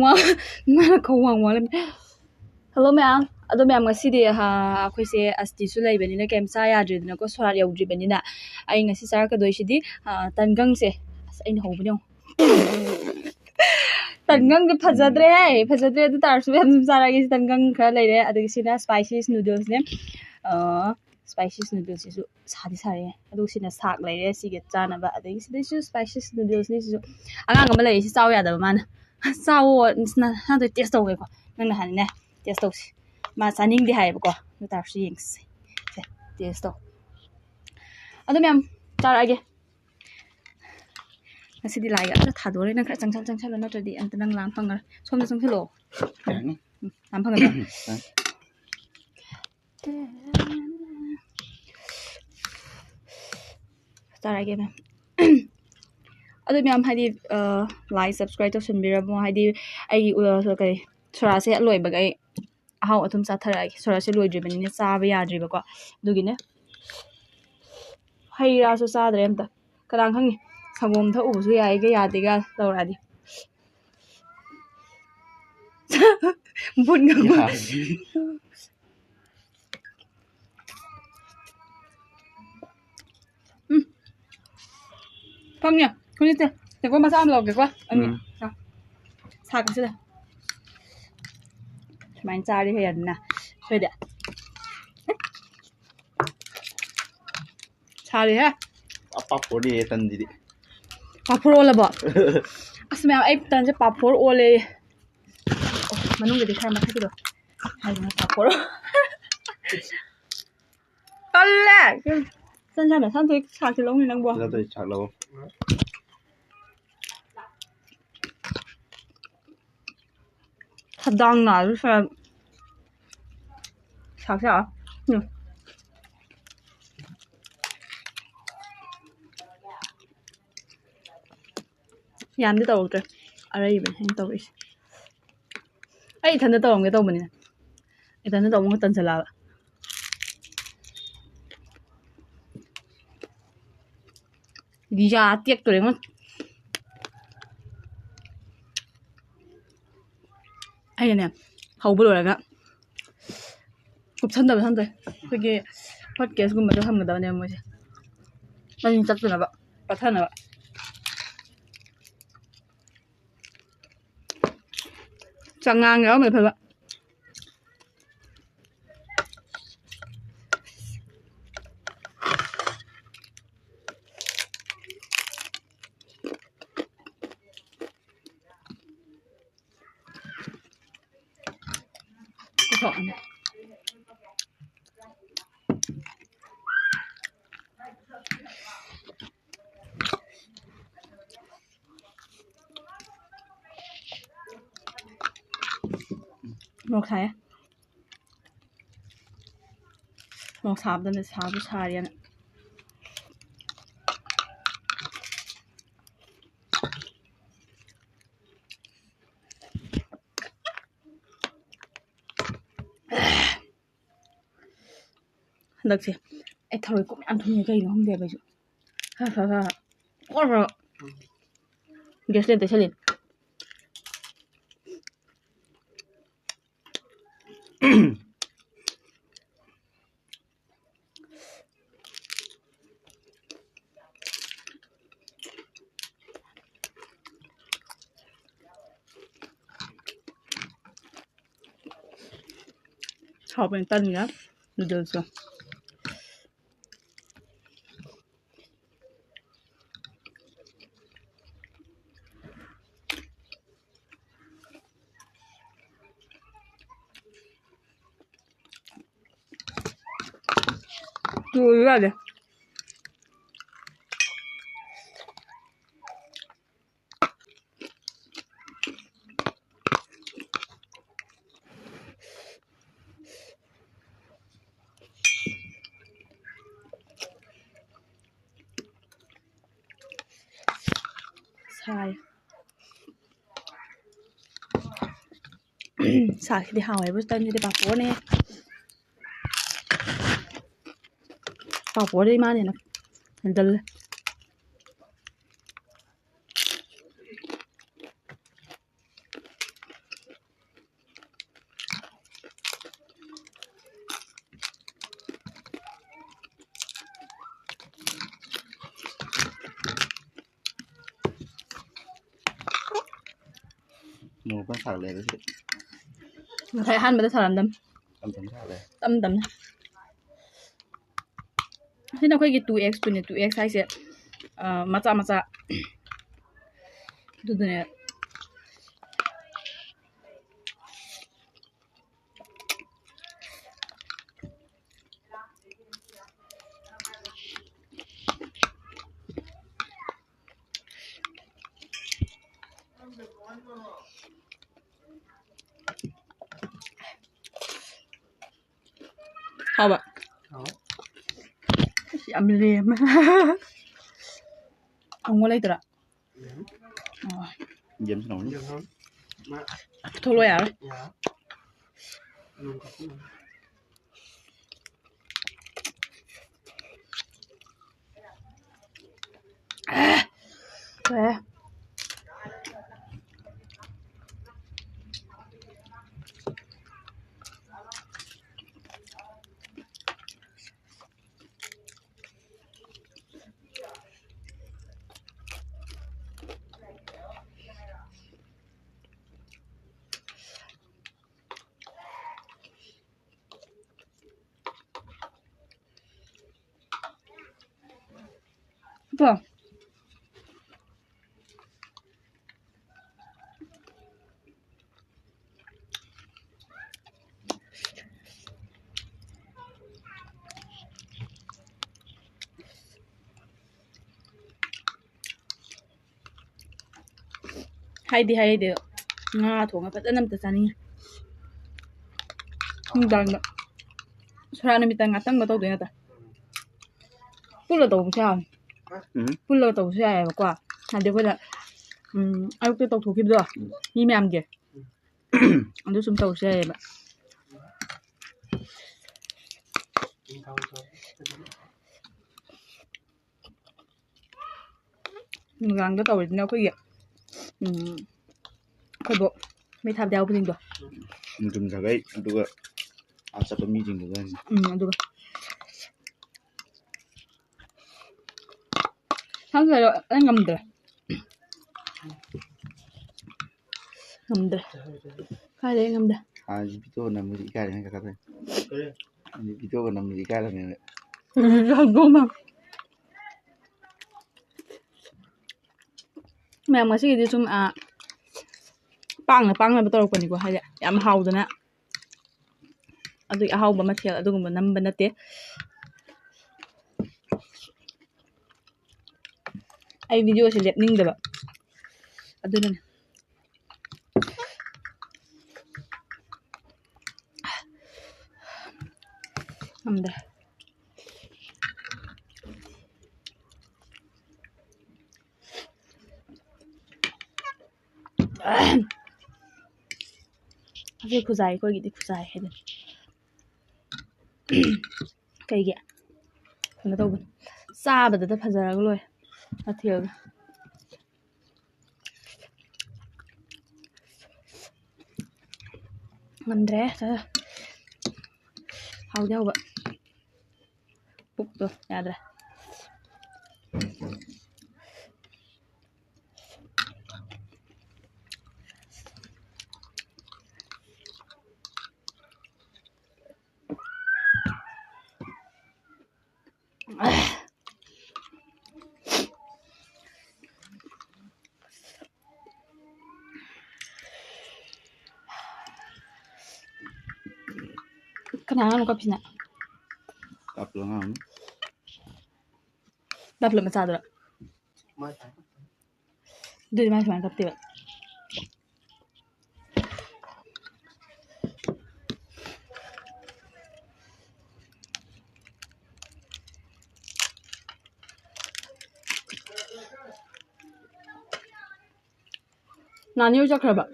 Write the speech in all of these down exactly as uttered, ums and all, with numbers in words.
ꯃꯥꯅ ꯈꯧꯋꯥꯡ ꯋꯥꯡꯂꯝꯃꯤ꯫ ꯍꯜꯂꯣ ꯃꯌꯥꯝ꯫ ꯑꯗꯣ ꯃꯌꯥꯝ, ꯉꯁꯤꯗꯤ, ꯑꯥ, ꯑꯩꯈꯣꯏꯁꯦ ꯑꯁꯇꯤꯁꯨ ꯂꯩꯕꯅꯤꯅ ꯀꯩꯝ ꯆꯥ ꯌꯥꯗ꯭ꯔꯦꯗꯅꯀꯣ, ꯁꯣꯔꯥꯠ ꯌꯧꯗ꯭ꯔꯤꯕꯅꯤꯅ꯫ ꯑꯩ ꯉꯁꯤ ꯆꯥꯔꯛꯀꯗꯣꯏꯁꯤꯗꯤ, ꯑꯥ, ꯇꯟꯒꯪꯁꯦ꯫ ꯑꯁ, ꯑꯩꯅ ꯍꯧꯕꯅꯦ ꯌꯦꯡꯉꯣ꯫ ꯇꯟꯒꯪꯁꯦ ꯐꯖꯗ꯭ꯔꯦ ꯍꯥꯏ, ꯐꯖꯗ꯭ꯔꯦ꯫ ꯑꯗꯨ ꯇꯥꯔꯁꯨ ꯃꯌꯥꯝ ꯑꯗꯨꯝ ꯆꯥꯔꯛꯑꯒꯦ꯫ ꯁꯤ ꯇꯟꯒꯪ ꯈꯔ ꯂꯩꯔꯦ, ꯑꯗꯒꯤ ꯁꯤꯅ spices noodlesꯅꯦ꯫ ꯑꯥ, spices noodlesꯁꯤꯁꯨ ꯁꯥꯗꯤ ꯁꯥꯔꯦ꯫ ꯑꯗꯨꯒ ꯁꯤꯅ ꯁꯥꯛ ꯂꯩꯔꯦ ꯁꯤꯒ ꯆꯥꯅꯕ, ꯑꯗꯒꯤ ꯁꯤꯗꯩꯁꯤꯁꯨ spices noodlesꯅꯤ꯫ ꯁꯤꯁꯨ ꯑꯉꯥꯡ ꯑꯃ ꯂꯩꯌꯦ, ꯁꯤ ꯆꯥꯎ ꯌꯥꯗꯕ ꯃꯥꯅ꯫ "ꯆꯥꯎꯋꯣ, ꯅ-, ꯅꯍꯥꯟꯗꯣ taste ꯇꯧꯒꯦꯀꯣ꯫ ꯅꯪꯅ ꯍꯥꯟꯅꯅꯦ taste ꯇꯧꯁꯤ꯫ ꯃꯥ ꯆꯥꯅꯤꯡꯗꯦ ꯍꯥꯏꯌꯦꯕꯀꯣ꯫ ꯑꯗꯨ ꯇꯥꯔꯁꯨ ꯌꯦꯡꯁꯤ꯫ ꯁꯦ, taste ꯇꯧ꯫ ꯑꯗꯨ ꯃꯌꯥꯝ ꯆꯥꯔꯛꯑꯒꯦ꯫ ꯉꯁꯤꯗꯤ ꯂꯥꯏꯒ ꯑꯝꯇ ꯊꯥꯗꯣꯔꯦ꯫ ꯅꯪ ꯈꯔ ꯆꯪꯁꯜ-, ꯆꯪꯁꯜꯂꯣ, ꯅꯠꯇ꯭ꯔꯗꯤ ꯑꯝꯇ ꯅꯪ ꯂꯥꯝ ꯐꯪꯉꯔꯣꯏ꯫ ꯁꯣꯝꯗ ꯆꯪꯁꯜꯂꯛꯑꯣ꯫ ꯌꯥꯅꯤ꯫ ꯎꯝ, ꯂꯥꯝ ꯐꯪꯒꯗ꯭ꯔꯥ? ꯌꯥꯅꯤ꯫ ꯆꯥꯔꯛꯑꯒꯦ ꯃꯌꯥꯝ꯫ ꯑꯗꯨ ꯃꯌꯥꯝ ꯍꯥꯏꯗꯤ, ꯑ, like, subscribe ꯇꯧꯁꯟꯕꯤꯔꯝꯃꯣ꯫ ꯍꯥꯏꯗꯤ ꯑꯩꯒꯤ, ꯑ, ꯀꯔꯤ, ꯁꯣꯔꯥꯁꯦ ꯂꯣꯏꯕꯒ ꯑꯩ ꯑꯍꯥꯎ ꯑꯊꯨꯝ ꯆꯥꯊꯔꯛꯑꯒꯦ꯫ ꯁꯣꯔꯥꯁꯦ ꯂꯣꯏꯗ꯭ꯔꯤꯕꯅꯤꯅ ꯆꯥꯕ ꯌꯥꯗ꯭ꯔꯤꯕꯀꯣ꯫ ꯑꯗꯨꯒꯤꯅꯦ꯫ ꯍꯩ ꯔꯥꯁꯨ ꯆꯥꯗ꯭ꯔꯦ ꯑꯝꯇ꯫ ꯀꯅꯥ ꯈꯪꯅꯤ? ꯁꯪꯒꯣꯝ ꯊꯛꯎꯕꯁꯨ ꯌꯥꯏꯒ ꯌꯥꯗꯦꯒ ꯇꯧꯔꯛꯑꯗꯤ꯫ ꯚꯨꯠ ꯉꯥꯡꯕ꯫ ꯌꯥꯗꯦ꯫ ꯎꯝ꯫ ꯐꯝꯅꯦ꯫ ꯍꯧꯖꯤꯛꯁꯦ ꯇꯦꯡꯀꯣꯠ ꯃꯆꯥ ꯑꯃ ꯂꯧꯒꯦꯀꯣ꯫ ꯑꯅꯤ꯫ ꯎꯝ꯫ ꯑ꯫ ꯁꯥꯒꯁꯤꯗ꯫ ꯁꯨꯃꯥꯏꯅ ꯆꯥꯔꯗꯤ ꯍꯦꯟꯅ ꯁꯣꯏꯗꯦ꯫ ꯁꯥꯔꯤꯍꯦ꯫ ꯑ, ꯄꯥꯐꯣꯔꯅꯦ ꯇꯟꯁꯤꯗꯤ꯫ ꯄꯥꯐꯣꯔ ꯑꯣꯜꯂꯕꯣ? ꯑꯁ ꯃꯌꯥꯝ, ꯑꯩ ꯇꯟꯁꯦ ꯄꯥꯐꯣꯔ ꯑꯣꯜꯂꯦ꯫ ꯑꯣ, ꯃꯅꯨꯡꯗꯗꯤ ꯈꯔ ꯃꯊꯛꯀꯤꯗꯣ꯫ ꯍꯥꯏꯗꯅ ꯄꯥꯐꯣꯔ꯫ ꯇꯜꯂꯦ꯫ ꯇꯟ ꯆꯥꯅ ꯁꯥꯟꯊꯣꯏ ꯁꯥꯛꯁꯦ ꯂꯧꯅꯤ ꯅꯪꯕꯣ꯫ ꯁꯤꯗ ꯇꯧꯔꯤ ꯁꯥꯛ ꯂꯧ꯫ ꯈꯗꯥꯡ ꯅꯥꯔꯁꯨ ꯁꯥ-, ꯁꯥꯛꯁꯦ ꯌꯥꯔꯣꯏ꯫ ꯎꯝ꯫ ꯌꯥꯝꯗꯤ ꯇꯧꯔꯛꯇ꯭ꯔꯦ꯫ ꯑꯔꯩꯕꯅꯦ ꯑꯩꯅ ꯇꯧꯔꯛꯏꯁꯦ꯫ ꯑꯩ ꯏꯊꯟꯗ ꯇꯧꯔꯝꯒꯦ ꯇꯧꯕꯅꯤꯅ꯫ ꯏꯊꯟꯗ ꯇꯧꯕ ꯑꯃꯨꯛ ꯇꯟꯁꯤꯜꯂꯛꯑꯕ꯫ ꯌꯥ ꯇꯦꯛꯇꯣꯔꯦꯉꯣ꯫ ꯑꯩꯅꯅꯦ, ꯍꯧꯕ ꯂꯣꯏꯔꯒ ꯀꯨꯞꯁꯟꯗꯕ ꯁꯟꯗꯣꯏ꯫ ꯑꯩꯈꯣꯏꯒꯤ ꯍꯣꯠ ꯀꯦꯁꯀꯨꯝꯕꯗ ꯊꯝꯒꯗꯕꯅꯦꯕ ꯃꯣꯏꯁꯦ, ꯃꯅꯤꯟ ꯆꯠꯇꯅꯕ, ꯄꯠꯊꯅꯕ꯫ ꯆꯉꯥꯡ ꯌꯥꯎꯔꯝꯃꯗꯤ ꯐꯕ꯫ ꯃꯣꯔꯣꯛ ꯁꯥꯏꯌꯦ꯫ ꯃꯣꯔꯣꯛ ꯁꯥꯕꯗꯅꯦ, ꯁꯥꯁꯨ ꯁꯥꯔꯦꯅ꯫ ꯍꯟꯗꯛꯁꯦ ꯑꯩ ꯊꯔꯣꯏ ꯀꯨꯝ ꯌꯥꯝ ꯊꯨꯝꯉꯦ, ꯀꯩꯅꯣ ꯈꯪꯗꯦꯕ ꯑꯩꯁꯨ꯫ ꯈꯔ ꯈꯔ ꯈꯔ ꯈꯔ ꯈꯔ ꯒ꯭ꯌꯥꯁ ꯂꯦꯟ ꯇꯩꯁꯜꯂꯤ꯫ ꯍꯥꯎꯕꯅꯤ ꯇꯟꯒ ꯅꯨꯗꯜꯁꯀ꯫ ꯆꯨꯔꯁꯨ ꯌꯥꯗꯦ꯫ ꯁꯥꯏ꯫ ꯁꯥꯁꯤꯗꯤ ꯍꯥꯎꯋꯦꯕꯨ, ꯇꯟꯁꯤꯗꯤ ꯄꯥꯐꯣꯔꯅꯦ꯫ ꯄꯥꯐꯣꯔꯗꯤ ꯏꯃꯥꯅ ꯍꯦꯟꯅ ꯍꯦꯟꯖꯜꯂꯦ꯫ ꯅꯣꯡꯃ ꯁꯥꯒꯠꯂꯦ ꯑꯗꯨꯁꯨ꯫ ꯉꯁꯥꯏ ꯑꯍꯥꯟꯕꯗ ꯁꯥꯔꯝꯗꯝ꯫ ꯇꯝ ꯇꯝ ꯁꯥꯒꯠꯂꯦ꯫ ꯇꯝ ꯇꯝꯅ꯫ ꯁꯤꯅ ꯑꯩꯈꯣꯏꯒꯤ two X ꯇꯨꯅꯦ꯫ Two X ꯍꯥꯏꯁꯦ, ꯑ, ꯃꯆꯥ ꯃꯆꯥ꯫ ꯑꯗꯨꯗꯨꯅꯦ꯫ ꯍꯥꯎꯕ? ꯍꯥꯎ꯫ ꯑꯁ, ꯌꯥꯝ ꯂꯦꯝꯃꯦ꯫ ꯑꯃꯨꯛ ꯂꯩꯇ꯭ꯔꯥ? ꯎꯝ꯫ ꯑꯣ꯫ ꯌꯦꯟ ꯊꯣꯡꯉꯤ꯫ ꯌꯦꯟ ꯊꯣꯡ-, ꯃꯥ-, ꯄꯨꯊꯣꯛꯂꯣ ꯌꯥꯔꯦ꯫ ꯌꯥꯔꯦ꯫ ꯅꯣꯡ ꯀꯥꯞꯄꯤꯌꯣ꯫ ꯑꯦ꯫ ꯀꯣ꯫ ꯍꯥꯏꯗꯤ ꯍꯥꯏꯗꯦ, ꯉꯥ ꯊꯣꯡꯉ ꯐꯖꯅ ꯑꯝꯇ ꯆꯥꯅꯤꯡꯉꯤ꯫ ꯅꯨꯡꯗꯥꯡꯗ ꯁꯣꯔꯥꯠ ꯅꯨꯃꯤꯠꯇ ꯉꯥꯇꯪꯒ ꯇꯧꯗꯣꯏ ꯅꯠꯇ꯭ꯔꯥ? ꯄꯨꯜꯂ ꯇꯧꯕꯁꯨ ꯌꯥꯕꯅꯤ꯫ ꯎꯝ꯫ ꯄꯨꯜꯂꯒ ꯇꯧꯕꯁꯨ ꯌꯥꯏꯑꯕꯀꯣ꯫ ꯍꯥꯏꯗꯤ ꯑꯩꯈꯣꯏꯅ, ꯎꯝ, ꯑꯌꯨꯛꯇ ꯇꯧꯊꯣꯛꯈꯤꯕꯗꯣ, ꯎꯝ꯫ ꯃꯤ ꯃꯌꯥꯝꯒꯤ꯫ ꯑꯗꯨ ꯁꯨꯝ ꯇꯧꯁꯦ ꯍꯥꯏꯌꯦꯕ꯫ ꯅꯨꯡꯗꯥꯡꯗ ꯇꯧꯔꯤꯁꯤꯅ ꯑꯩꯈꯣꯏꯒꯤ, ꯎꯝ, ꯑꯩꯈꯣꯏ ꯕꯣꯛ ꯃꯩ ꯊꯥꯕꯗ ꯌꯥꯎꯕꯁꯤꯡꯗꯣ꯫ ꯅꯨꯡꯊꯤꯟ ꯈꯒꯩ, ꯑꯗꯨꯒ ꯑꯥ ꯆꯠꯄ ꯃꯤꯁꯤꯡꯗꯨꯒ꯫ ꯎꯝ, ꯑꯗꯨꯒ꯫ ꯈꯪꯗ꯭ꯔꯦ, ꯑꯩ ꯉꯝꯗ꯭ꯔꯦ꯫ ꯉꯝꯗ꯭ꯔꯦ꯫ ꯀꯥꯏꯗꯩ ꯉꯝꯗꯦ꯫ ꯍꯥꯟꯅꯗꯤ ꯚꯤꯗꯤꯑꯣ ꯅꯝꯕꯗꯤ ꯏꯀꯥꯏꯔꯦꯅ ꯀꯥꯈꯠꯂꯛꯏ꯫ ꯀꯔꯤ? ꯍꯥꯏꯗꯤ ꯚꯤꯗꯤꯑꯣꯒ ꯅꯝꯕꯗꯤ ꯏꯀꯥꯏꯔꯝꯃꯦꯕ꯫ ꯃꯌꯥꯝ, ꯉꯁꯤꯒꯤꯗꯤ ꯁꯨꯝ, ꯑ, ꯄꯥꯡꯅ ꯄꯥꯡꯅꯕ ꯇꯧꯔꯛꯄꯅꯤꯀꯣ, ꯍꯥꯏꯗꯤ ꯌꯥꯝ ꯍꯥꯎꯗꯅ ꯑꯗꯨꯒꯤ ꯑꯍꯥꯎꯕ ꯃꯊꯦꯜ ꯑꯗꯨꯒꯨꯝꯕ ꯅꯝꯕ ꯅꯠꯇꯦ꯫ ꯑꯩ ꯚꯤꯗꯤꯑꯣꯁꯦ ꯂꯦꯞꯅꯤꯡꯗꯕ, ꯑꯗꯨꯅꯅꯦ꯫ ꯉꯝꯗ꯭ꯔꯦ꯫ ꯑꯁꯤ ꯈꯨꯖꯥꯏ, ꯑꯩꯈꯣꯏꯒꯤꯗꯤ ꯈꯨꯖꯥꯏ ꯍꯥꯏꯗꯨꯅꯤ꯫ ꯀꯩꯒꯤ? ꯀꯩꯅꯣ ꯇꯧꯕꯅꯤ, ꯆꯥꯕꯗꯗ ꯐꯖꯔꯒ ꯂꯣꯏꯔꯦ ꯃꯊꯦꯜꯗꯣ꯫ ꯉꯝꯗ꯭ꯔꯦ꯫ ꯍꯥꯎꯗꯤ ꯍꯥꯎꯕ꯫ ꯄꯨꯛꯇꯣ ꯌꯥꯗ꯭ꯔꯦ꯫ ꯀꯅꯥꯅꯣ ꯀꯞꯄꯤꯁꯤꯅ? ꯀꯞꯄꯤꯔꯣ ꯑꯉꯥꯡꯅꯤ꯫ ꯗꯥ ꯐꯤꯂꯣꯞ ꯃꯆꯥꯗꯨꯔꯣ? ꯑꯗꯨꯗꯤ ꯃꯥ ꯁꯨꯃꯥꯏꯅ ꯀꯞꯇꯦꯕ꯫ ꯅꯥꯅꯤ ꯍꯣꯏ ꯆꯠꯈ꯭ꯔꯕ?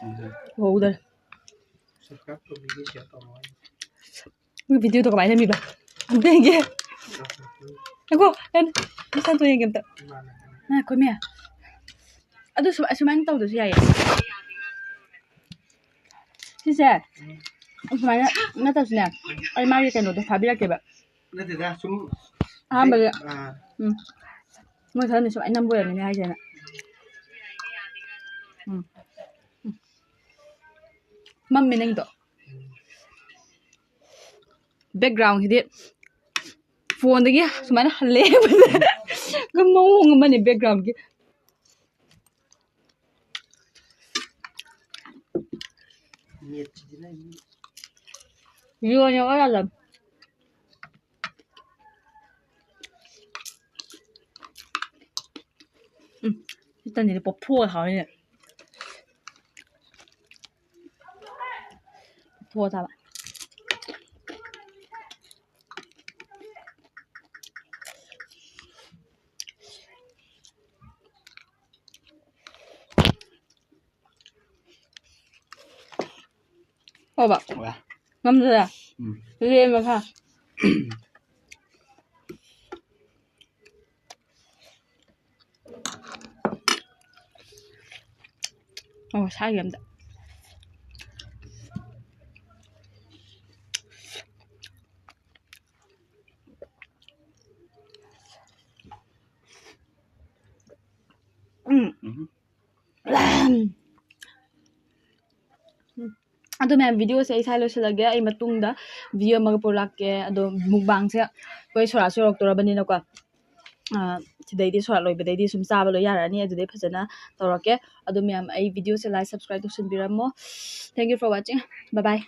ꯎꯝ꯫ ꯎꯍꯧꯗꯔꯦ꯫ ꯅꯣꯏ ꯚꯤꯗꯤꯑꯣꯗꯣ ꯀꯃꯥꯏꯅ ꯅꯝꯃꯤꯕ? ꯑꯝꯇ ꯌꯦꯡꯒꯦ꯫ ꯉꯥꯏꯈꯣ, ꯑꯩ ꯃꯁꯥꯟꯇꯣ ꯌꯦꯡꯒꯦ ꯑꯝꯇ꯫ ꯉꯥꯏꯈꯣꯃꯤ꯫ ꯑꯗꯨ ꯁꯨꯃꯥꯏ-, ꯁꯨꯃꯥꯏꯅ ꯇꯧꯗꯁꯨ ꯌꯥꯏꯌꯦ꯫ ꯁꯤꯁꯦ꯫ ꯁꯨꯃꯥꯏꯅ ꯅꯠꯇ꯭ꯔꯁꯨꯅꯦ, ꯑꯩ ꯃꯥꯒꯤ ꯀꯩꯅꯣꯗꯣ ꯊꯥꯕꯤꯔꯛꯀꯦꯕ꯫ ꯅꯠꯇꯦꯗ, ꯁꯨꯝ ꯑꯍꯥꯟꯕꯗ꯫ ꯑꯥ꯫ ꯎꯝ꯫ ꯃꯣꯏ ꯈꯔꯅ ꯁꯨꯃꯥꯏꯅ ꯅꯝꯕ ꯑꯣꯏꯔꯝꯒꯅꯤ ꯍꯥꯏꯁꯦꯅ꯫ ꯎꯝ꯫ ꯎꯝ꯫ ꯃꯝꯃꯦ ꯅꯪꯗꯣ꯫ Background ꯁꯤꯗꯤ phone ꯗꯒꯤ ꯁꯨꯃꯥꯏꯅ ꯍꯜꯂꯦ꯫ ꯃꯑꯣꯡ ꯑꯃꯅꯤ background ꯒꯤ꯫ ꯅꯦꯠꯁꯤꯗꯤ ꯅꯪ ꯌꯣꯟ ꯌꯣꯟ ꯌꯥꯜꯂꯝ꯫ ꯎꯝ, ꯁꯤ ꯇꯟꯁꯤꯗꯤ ꯄꯣꯞꯊꯣꯛꯑ ꯍꯥꯎꯋꯤꯅꯦ꯫ ꯄꯣꯞꯊꯣꯛꯑ ꯆꯥꯕ꯫ ꯍꯣꯕ꯫ ꯍꯣꯏ꯫ ꯉꯝꯗ꯭ꯔꯦ꯫ ꯎꯝ꯫ ꯂꯦꯝꯃꯦ ꯈꯔ꯫ ꯑꯣ, ꯁꯥꯏꯒꯤ ꯑꯝꯇ꯫ ꯎꯝ꯫ ꯎꯝ꯫ ꯑꯗꯨ ꯃꯌꯥꯝ, video ꯁꯦ ꯑꯩ ꯁ꯭ꯋꯥꯏ ꯂꯣꯏꯁꯤꯜꯂꯒꯦ꯫ ꯑꯩ ꯃꯇꯨꯡꯗ video ꯑꯃꯒ ꯄꯨꯔꯛꯀꯦ꯫ ꯑꯗꯣ mukbang ꯁꯦ ꯑꯩꯈꯣꯏ ꯁꯣꯔꯥꯠꯁꯨ ꯌꯧꯔꯛꯇꯣꯔꯕꯅꯤꯅꯀꯣ꯫ ꯑ, ꯁꯤꯗꯩꯗꯤ ꯁꯣꯔꯥꯠ ꯂꯣꯏꯕꯗꯩꯗꯤ ꯁꯨꯝ ꯆꯥꯕ ꯂꯣꯏ ꯌꯥꯔꯛꯑꯅꯤ꯫ ꯑꯗꯨꯗꯩ ꯐꯖꯅ ꯇꯧꯔꯛꯀꯦ꯫ ꯑꯗꯨ ꯃꯌꯥꯝ, ꯑꯩ video say like, subscribe ꯇꯧꯁꯟꯕꯤꯔꯝꯃꯣ꯫ Thank you for watching. Bye bye.